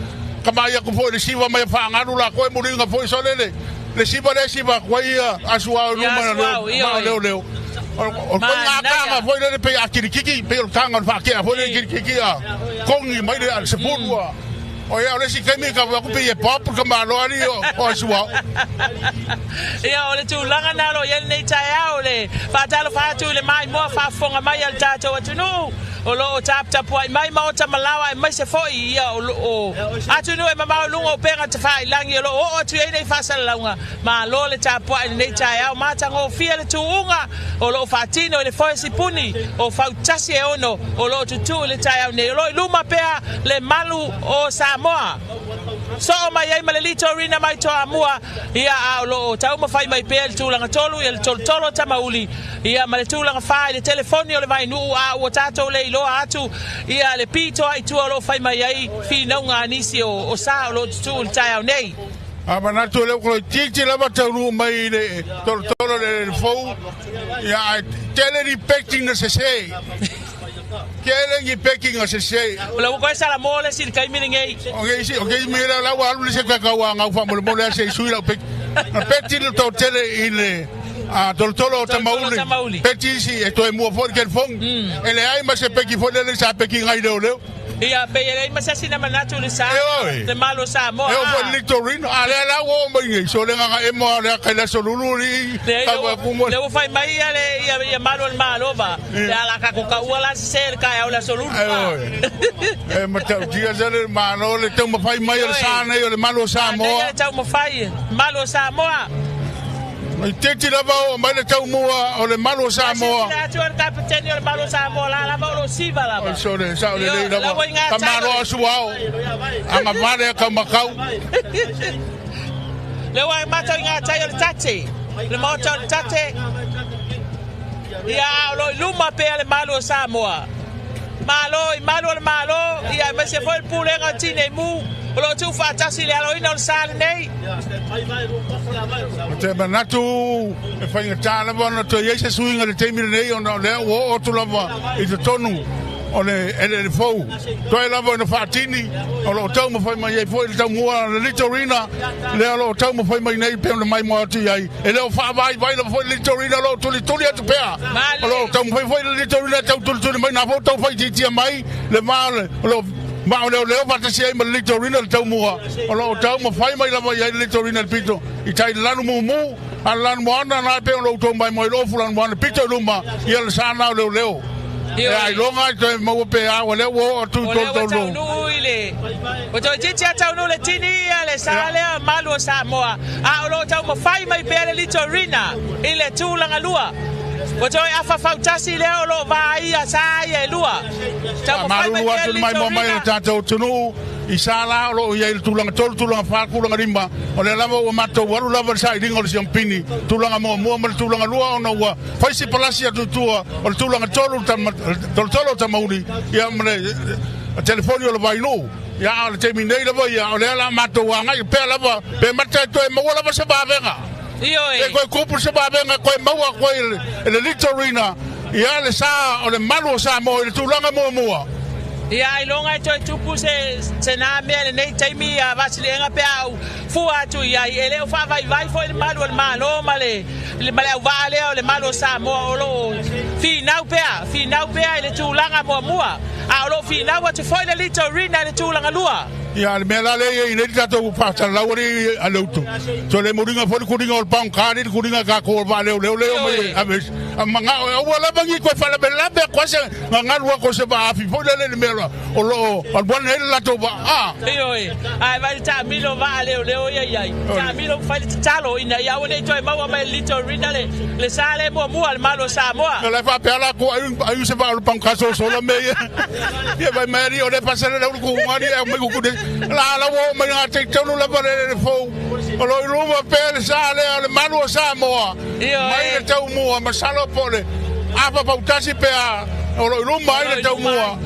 ka vaai atu foi i le siva mai a Faagalu la koe muliga foi sole le le siva lea e siva atu ai ia Asuao i luma o leoleo. O le ituaiga taga foi lele pei a kilikiki, pei o le taga o le faakea foi lele kilikiki a kogi mai le sefulu a. O ia, o le isi taimi ka vaai atu pei e pop le tamaloa alii o Asuao. Ia, o le tulaga lena o lo o i ai lenei taeao, le faatalofa atu i le maimoa faafofoga mai a le tatou atunuu o lo o taputapuai mai maota ma laoa aemaise foi ia o atunuu e mamao i luga o upega tafailagi o lo o oo atu i ai nei faasalalauga. Malo le tapuai i lenei taeao matagofie le tuuga o lo o faatino i le foe sipuni o Fautasi e ono o lo o tutu i le taeao nei. O lo o i luma pea le malu o Samoa. Soo mai ai ma le Litorina mai Toamua, ia a o lo o taumafai mai pea i le tulaga tolu, ia le tolotolo o Tamauli, ia ma le tulaga fa i le telefoni o le Vainuu, a ua tatou le iloa atu ia le pitoa i tua o lo o fai mai ai finauga a nisi o sa o lo o tutu i le taeao nei. A manatu o lea ua toeitiiti lava taunuu mai i le tolotolo le le fou, ia ae tele ni peki na sese. Tele ni peki na sese. O la ua koe salamo le isi i le taimi lenei. O ke isi, o ke isi la la ua alu le se ka kau a ngau wha mole mole a se sui lau peki. Na peki le tau tele i le A tolotolo o Tamauli, peki isi e toe mua foi le telefoni. E leai ma se peki foi lele sa peki ngai leoleo. Ia, pei e leai ma se asi na manatu le sa le Malo o Samoa. E oo foi le Litorina, a lea la ua oo mai nei, so le gaga emo a lea kai le aso lulu li. Lea ua fai mai ia le ia, ia malu o le Malo va. Le ala ka ko ka ua la se le kai au le aso lulu. E matautia se le Malo le taumafai mai o le sa nei o le Malo o Samoa. Le taumafai Malo o Samoa. Mai teti lava o mai le taumua o le Malo o Samoa. Sila atu le kapiteni o le Malo o Samoa la lava o lo siva lava. O sole sa o le lei lava. Ka malo asu ao. Anga vale ka makau. Le wa matou i ngā tai o le tate. Le maota o le tate. Ia o lo i luma pea le Malo o Samoa. Malo i malu o le Malo, ia aemaise foi le Pulega o Tinei Mu, o lo o tuufaatasi i le aloina o le sa lenei. Ou te manatu e faigata lava ona toe i ai se suiga i le taimi lenei ona o lea ua oo atu lava i totonu o le eleele fou. Toe lava ina faatini, o lo o taumafai mai ai foi le taumua o le Litorina lea o lo o taumafai mai nei pei ona maimoa atu i ai. E le o faavaivai lava foi le Litorina o lo o tulituli atu pea. O lo o taumafai foi le Litorina e tau tulituli mai, na foi tau faaitiitia mai le va o le vaa o leoleo faatasi ai ma le Litorina le taumua. O lo o taumafai mai lava i ai le Litorina le pito i tai le lanu mumu a le lanumoana na e pei ona outou maimoa i le ofu lanumoana pito i luma ia le sa na o leoleo. E ailoga ai toe maua pe a ua lea ua oo atu i tolu tolu. O lea ua taunuu i le Ua toeitiiti lava taunuu le tini ia le sa lea malu o Samoa, a o lo o taumafai mai pea le Litorina i le tulaga lua. Ua toe afa fautasi lea o lo o vaai sa ia e lua. Taumafai mai pea le Litorina. Mai le tatou atunuu i sa la o lo o i ai le tulaga 3, tulaga 4, tulaga 5. O lea lava ua matou alu lava le sailiga o le siampini, tulaga muamua ma le tulaga lua ona ua fai si palasi atu i tua o le tulaga 3, tolotolo o Tamauli ia ma le telefoni o le Vainuu. Ia, a o le taimi nei lava ia, o lea la matou agai pea lava, pe mata e toe maua lava se vavega. Ioe. Pe toe kupu se vavega toe maua koe i le Litorina, ia le sa o le malu o Samoa i le tulaga muamua. Ia, ailoga e toe tupu se, se nā mea i lenei taimi a Vasiliega pe a ou fua atu i ai. E le o faavaivai foi le malu o le Malo ma le, ma le auvaa lea o le malu o Samoa o lo o finau pea, finau pea i le tulaga muamua. A o lo o finau atu foi le Litorina i le tulaga lua. Ia, le mea la lea e i ai nei le tatou faasalalau alii a le utu. So le muliga foi le kuliga o le paoga le kuliga tatou o le vaaleoleo lea o mai ave a manao e aua lava ni toe faalavelave atu ai se gagalu atu o se vaafi foi lele i le mea o lo o alualu ai le latou vaa. Ioe, ae vaai le taamilo vaaleoleo ia i ai. Taamilo ma fai le tatalo ina ia aua ne i toe maua mai e le Litorina le, le sa lea muamua a le Malo o Samoa. O la e faapea latou ai se vaa o le paoga sosola mea ia. Ia vai mai ali o le pasele le ulu kuungani e mai kuku la la ua mai ngā te tolu lava le le fou. O lo i luma pea le sa lea o le malu o Samoa. Mai le taumua masalo po le afa pautasi pea o lo i luma ai le taumua.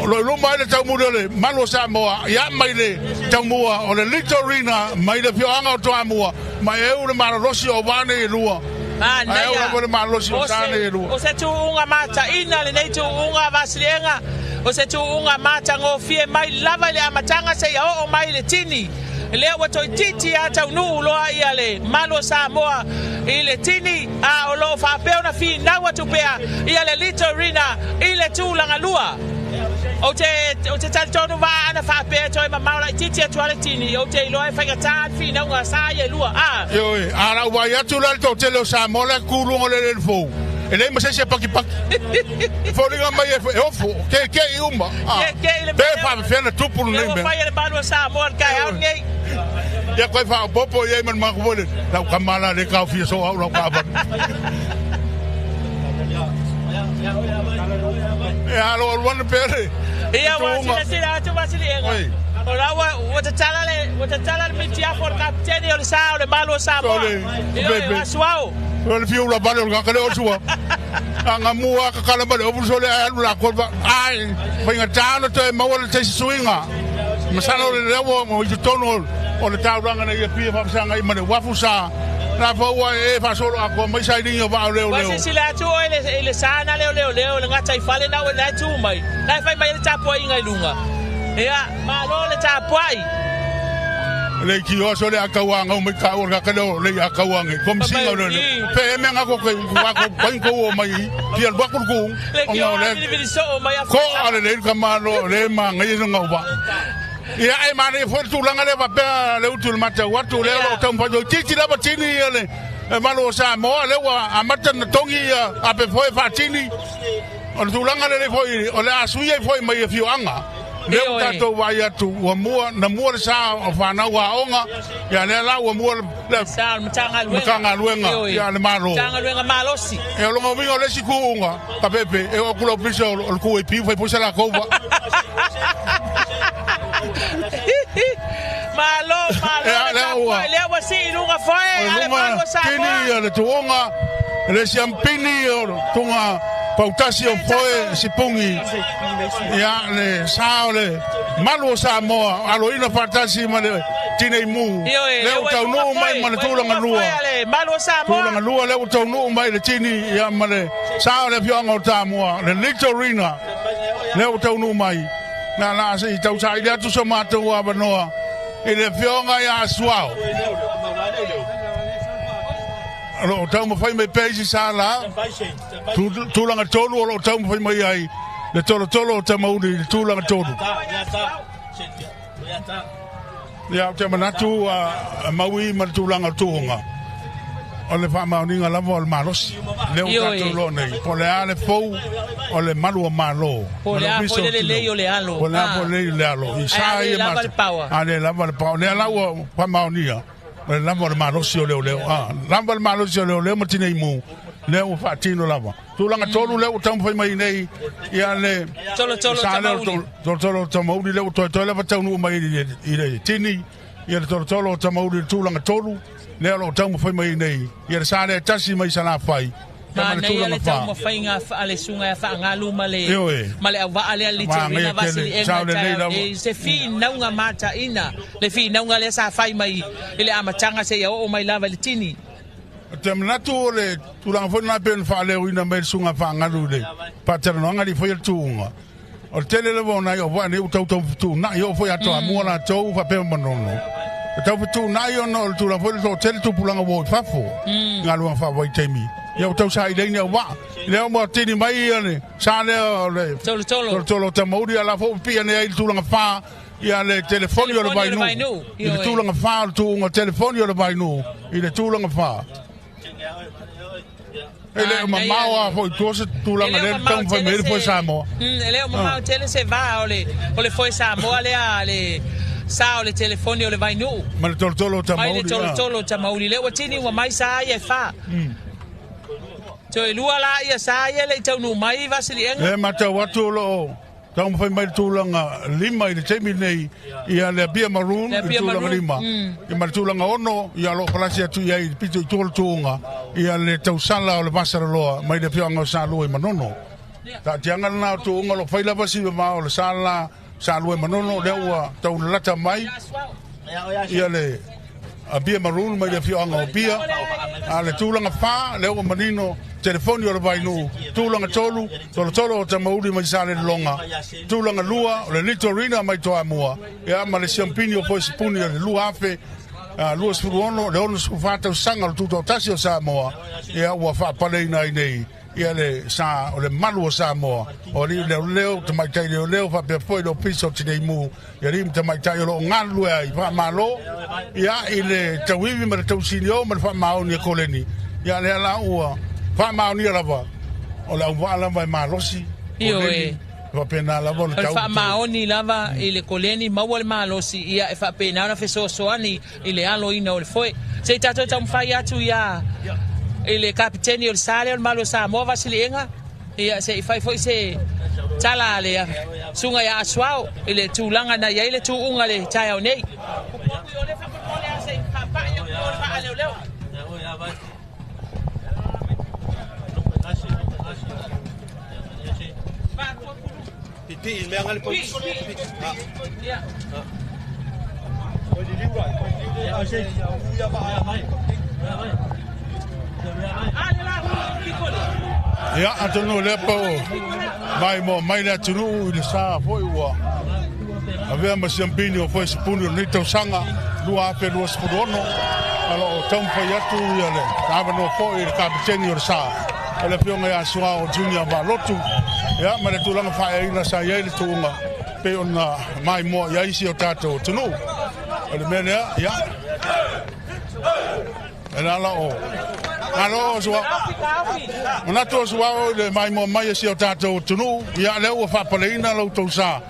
O lo i luma ai le taumuli o le malu o Samoa. Ia mai le taumua o le Litorina mai le afioaga o Toamua. Ma e eu le malolosi o vaa nei e lua. Ae eu lava le malolosi o sa nei e lua. O se tuuga mataina lenei tuuga Vasiliega, o se tuuga matagofie mai lava i le amataga seia oo mai i le tini. Lea ua toeitiiti lava taunuu loa ia le malu o Samoa i le tini, a o lo o faapea ona finau atu pea ia le Litorina i le tulaga lua. Ou te, ou te talitonu vaa ana faapea e toe mamao laitiiti atu lava le tini, ou te iloa e faigata le finauga a sa ia e lua. A. Ioe, a lau vaai atu la i le toatele o Samoa la e tu luga o le eleele fou, e leai ma se isi e pakipaki. E foliga mai e ofo, keekei uma. A, Keekei le pe mea. faafefea ona tupu lenei Lea ua mea. fai e le malu o Samoa le taeao lenei. Ia koe faaopoopo i ai ma le matou foi le lau tama la le taofia soo au lau taavale. E alo alu ana pea le Ia ua tuuga. silasila atu Vasiliega. Oi. O la ua ua tatala le ua tatala le mitiafu o le kapiteni o le sa o le malu o Samoa. Sole, Ioe, bebe. o Asuao. O le fiu la vale o le gaka le o sua. A nga mua kakala ma le ofu sole ai alu la kolva. Ai, faigata ona toe maua le teisi suiga. Masalo le lea ua i totonu o le taulaga nei e pia faafesagai ma le uafu sa. La faua e faasolo atoa mai sailiga o vaa o Ua leoleo. silasila atu oe i le sa na leoleoleo i le gataifale na ua tu mai. Na e fai mai ai le tapuaiga i luga. Ia, malo le tapuai. Le ki o so le akau anga mai ka o ka le le akau anga komisi o le pe me nga ko ko ko ko ko o mai ki al bakul ku o nga le ko ale le ka ma lo le ma ngai no ngau ba ia e ma ne fo tu langa le va pe le utu le mata watu le lo tau fa ti ti la batini le e malo sa mo le wa amata na tongi a pe fo fa tini o le tulaga lelei foʻi o le a sui ai foʻi mai afioaga lea ua tatou vaai atu ua mua na mua le sa o fanau aoga ia lea la ua mua le Matagaluega ia le Malo. Matagaluega malosi. E o lona uiga o le isi kuuga ka pepe e oo atu le ofisa o le QAP fai foi sa latou va. Malo, malo le tapuai lea ua sii i luga foe a le malu o Samoa. Tini ia le tuuga, le siampini o tuga pautasi o foe sipungi ia le sa o le malu o Samoa aloina faatasi ma le tinei mu. Lea ua taunuu mai ma le tulaga lua. Tulaga lua lea ua taunuu mai le tini ia ma le sa o le afioaga o Tamua, le Litorina lea ua taunuu mai. Na la se i tausaili atu so matou avanoa i le afioga ia Asuao. O lo o taumafai mai pea isi sa la, tulaga tolu o lo o taumafai mai ai le tolotolo o Tamauli i le tulaga tolu. Ia, ou te manatu a maui ma le tulaga o tuuga, o le faamaoniga lava o le malosi. Lea ua tatou iloa nei, po o le a le fou o le malu o Malo. Po o le a foi le lelei o le alo. Po o le a foi le lelei o le alo. I sa ia A le lava le power. O lea la ua faamaonia, o le lava o le malosi o leoleo. A lava le malosi o leoleo ma tinei mu, lea ua faatino lava. Tulaga tolu lea ua taumafai mai nei ia le Tolotolo Tamauli. Tolotolo Tamauli lea ua toetoe lava taunuu mai i le tini ia le Tolotolo o Tamauli i le tulaga tolu lea o lo o taumafai mai nei ia le sa lea tasi mai Salafai. Manaia le taumafaiga a le susuga ia Faagalu ma le ma le auvaa lea Litorina Vasiliega i taeao nei, se finauga mataina, le finauga lea sa fai mai i le amataga seia oo mai lava i le tini. Ou te manatu o le tulaga foi lena e pei ona faaleoina mai e le Susuga Faagalu i le faatalanoaga alii faia le tuuga. O le tele lava o nai auvaa nei ua tautau fetuunai, oo foi ia Toamua latou faapea ma Manono. E tau fetuunai ona o le tulaga foi lea toatele tupulaga ua o i fafo i galuega faavaitaimi. Ia ua tau saili ai ni auvaa. Lea ua tini mai ia le sa lea o le Tolotolo. Tolotolo o Tamauli, a la foi ua pipii ane ai i le tulaga fa ia le telefoni o le Vainuu i le tulaga fa o le tuuga telefoni o le Vainuu i le tulaga fa. E le o mamao lava foi i tua se tulaga lea na taumafai mai ai le foe Samoa. E le o mamao tele se va o le o le foe Samoa lea le sa o le telefoni o le Vainuu. Ma le tolotolo o Tamauli. Mai le tolotolo o Tamauli. Lea ua tini ua mai sa ia e fa. Toe lua la ia sa ia le i taunuu mai Vasiliega. Lea e matau atu o lo o Taumafai mai le tulaga lima i le taimi lenei ia le Apia Maroon i le tulaga lima. Ia ma le tulaga ono, ia o lo o palasi atu i ai i le pito i tua o le tuuga ia le tausala o le Vasalaloa mai le afioaga o Salua i Manono. Taatiaga lena o tuuga o lo o fai lava si mamao o le sa Salua i Manono lea ua tau lalata mai ia le Apia Maroon mai le afioaga o Apia. A le tulaga fa, lea ua manino, telefoni o le Vainuu. Tulaga tolu, tolotolo o Tamauli mai Salelologa. Tulaga lua, o le Litorina mai Toamua. Ia ma le siampini o Foesipuni o le 2026, le 64 tausaga o le Tutoatasi o Samoa, ia ua faapaleina ai nei Ia le sa o le malu o Samoa, o alii leoleo, tamaitai leoleo faapea foi le Ofisa o Tinei Mu, i alii ma tamaitai o lo o galulue ai faamalo ia i le tauivi ma le tausinio ma le faamaoni a Koleni. Ia lea la ua faamaonia lava o le auvaa lava e malosi Koleni. Faapena lava o le O le faamaoni lava i le Koleni maua le malosi ia e faapena ona fesoasoani i le aloina o le foe. Se i tatou taumafai atu ia i le Kapiteni o le sa lea o le Malu o Samoa Vasiliega, ia se i fai foi se tala a le Susuga ia Asuao i le tulaga na i ai le tuuga i le taeao nei. Ia, atonu o lea po o maimoa mai le atunuu i le sa foi ua Avea ma siampini o foe sipuni o lenei tausaga 2026, o lo o taumafai atu ia le avanoa foi i le kapeteni o le sa, o le afioga ia Suao Junior Valotu, ia ma le tulaga faaeaina sa i ai le tuuga pei ona maimoa i ai si o tatou atunuu. O le mea lea, ia, e lala o Malo o Suao. Manatu o Suao i le maimoa mai e si o tatou atunuu, ia lea ua faapaleina lo outou sa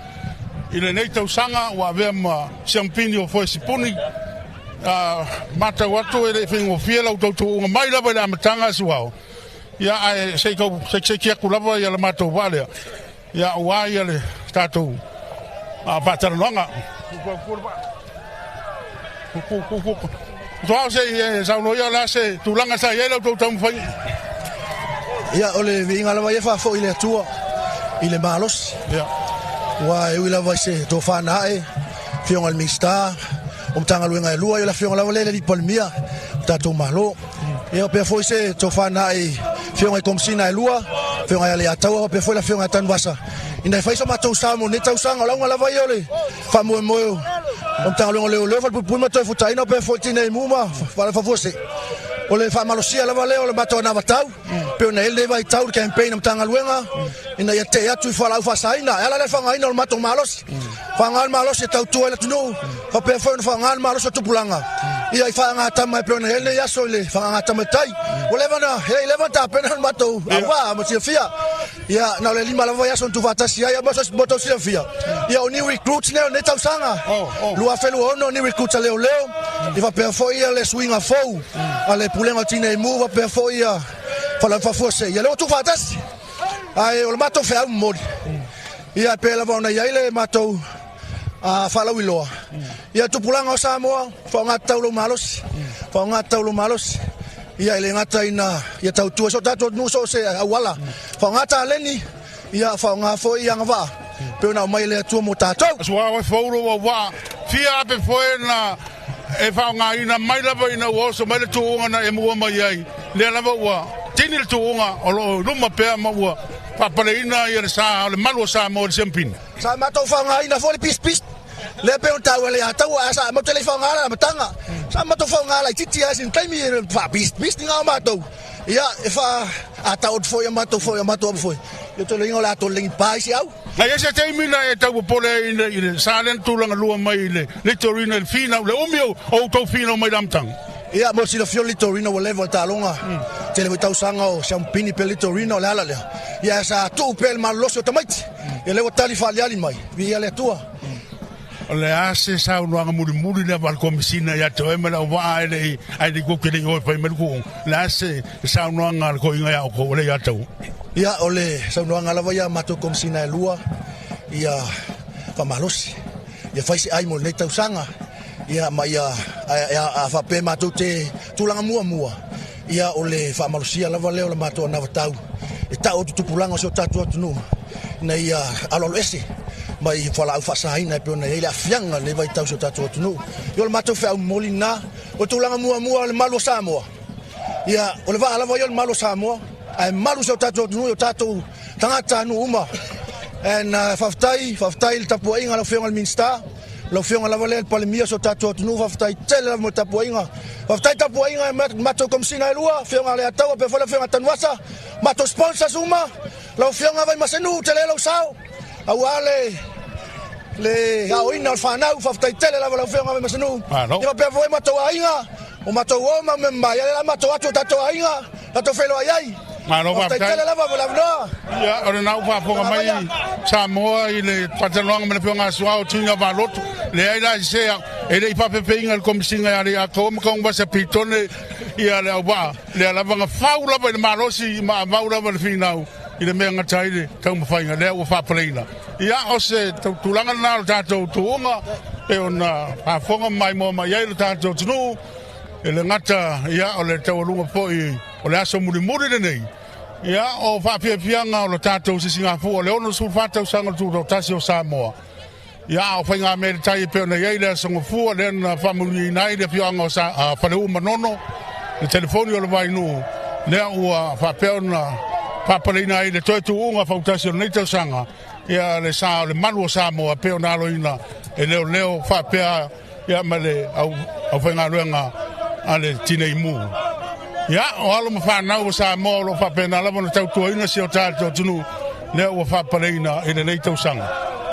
i lenei tausaga ua avea ma siampini o foe sipuni. Matau atu e le i faigofie la outou tuuga mai lava i le amataga Suao. Ia ae se i tau sekiseiki atu lava ia le matou vaa lea. Ia aua ia le tatou faatalanoaga. Suao se i saunoa ia o le a se tulaga sa i ai la outou taumafaiga. Ia, o le viiga lava ia faafoi i le Atua i le malosi. Ia. Ua e ui lava i se tofa na ae, afioga i le Minisita o Matagaluega e lua, ia le afioga lava lea i le Alii Palemia o tatou Malo. Ia faapea foi se tofa na ae i afioga i Komesina e lua, afioga ia Leiataua faapea foi le afioga ia Tanuvasa, ina ia fai so matou sao mo lenei tausaga. O le auga lava ia o le faamoemoe o Matagaluega o Leoleo, Falepuipui ma Toefutaina, faapea foi Tinei Mu ma Falefafuasei. O le faamalosia lava lea o le matou anavatau, pei ona i ai lenei vaitau i le campaign a Matagaluega, ina ia tee atu i fualaau faasaina. E ala lea le faaaogaina o le matou malosi. Faaaoga le malosi e tautua ai le atunuu, faapea foi ona faaaoga le malosi o tupulaga ia i faagatama e pei ona i ai lenei aso i le faagatama i tai. Ua leva ona, e le i leva ona tapena le matou auvaa mo silafia. Ia, na o le 5 lava vaiaso na tuufaatasi ai, mo tou silafia. Ia, o new recruits nei o lenei tausaga, 2026 new recruits a leoleo, ia faapea foi le suiga fou a le Pulega o Tinei Mu, faapea foi ia Falefafuasei. Ia, lea ua tuufaatasi. Ae o le matou feau momoli, ia e pei lava ona i ai le matou faalauiloa, ia tupulaga o Samoa, faaaoga tatau lou malosi, faaaoga tatau lou malosi. Ia e le gata ina ia tautua i so tatou atunuu so o se auala, faaaoga taleni, ia faaaoga foi agavaa pei ona aumai e le Atua mo tatou. Suao e fou lou auvaa, fia ape foe na e faaaogaina mai lava ina ua oso mai le tuuga na e mua mai ai, lea lava ua tini le tuuga o lo o i luma pea ma ua faapaleina ia le sa o le malu o Samoa i le siampini. Sa matou faaaogaina foi le pisipisi lea pei ona taua e Leiataua, ae sa matou te le i faaaogaina i le amataga. Sa matou faaaoga laitiiti lava i sina taimi e faapisipisi ni gao matou. Ia, e faa-atau atu foi a matou foi, a matou ava foi, ia toe loiga o le a toe legi pa ai se au. Na i ai se taimi na e tau popole ai i le sa lea na tulaga lua mai i le Litorina i le finau, le umi o outou finau mai le amataga? Ia, mo le silafia o le Litorina ua leva le taaloga, tele foi tausaga o Siamupini pea le Litorina, o le ala lea. Ia, sa tuu pea i le malolosi o tamaiti. Ia, lea ua tali faaliali mai, viia le Atua. O le a se saunoaga mulimuli lea a le Komesina ia te oe ma le auvaa ae le i ae le i kou te le i o e fai mai le tuuga? O le a se saunoaga a le toeaina ia outou o lea ia te? Ia, o le saunoaga lava ia a matou Komesina e lua, ia faamalosi, ia fai se ai mo lenei tausaga, ia ma ia a faapea matou te tulaga muamua, ia o le faamalosia lava lea o le matou anavatau e tau atu tupulaga o si o tatou atunuu ina ia aloaloese mai fualaau faasaina e pei ona i ai le aafiaga o lenei vaitau i si o tatou atunuu. Ia o le matou feau momoli lena. O le tulaga muamua o le malu o Samoa, ia o le vaa lava ia o le malu o Samoa, ae malu si o tatou atunuu i o tatou tagatanuu uma. And faafetai, faafetai i le tapuaiga a lau Afioga i le Minisita, lau Afioga lava lea le Palemia o si o tatou atunuu, faafetai tele lava mo le tapuaiga. Faafetai tapuaiga e matou Komesina e lua, Afioga a Leiataua faapea foi le Afioga a Tanuvasa, matou sponsors uma, lau Afioga Vaimasenu, tele lou sao aua le aoina o le fanau, faafetai tele lava lau Afioga Vaimasenu. Ia faapea foi matou aiga, o matou o ma mema, ia lea matou atu o tatou aiga, tatou feiloai ai. Malo faafetai tele lava mo le avanoa. Ia, o lena ua faafofoga mai Samoa i le faatalanoaga ma le Afioga a Suao Tuiga Valotu. Leai la se e le i faafefeina e le Komesina ia Leiataua ma Taugavasa Pitone ia le auvaa. Lea lava na fau lava i le malosi ma avau lava le finau i le mea gata ai le taumafaiga lea ua faapaleina. Ia, o se tulaga lena o le tatou tuuga e ona faafofoga ma maimoa mai ai le tatou atunuu e le gata ia o le taualuga foi o le aso mulimuli lenei. Ia, o faafiafiaga o le tatou sisigafua o le 64 tausaga o le Tutoatasi o Samoa. Ia, a o faigamea i le tai e pei ona i ai le aso Gafua lea na faamanuiaina ai le afioaga o Faleu Manono, le telefoni o le Vainuu, lea ua faapea ona faapaleina ai le toe tuuga fautasi o lenei tausaga, ia le sa o le malu o Samoa e pei ona aloina e leoleo faapea ia ma le aufaigaluega a le Tinei Mu. Ia, o alo ma fanau o Samoa o lo o faapena lava ona tautuaina si o tatou atunuu lea ua faapaleina i lenei tausaga.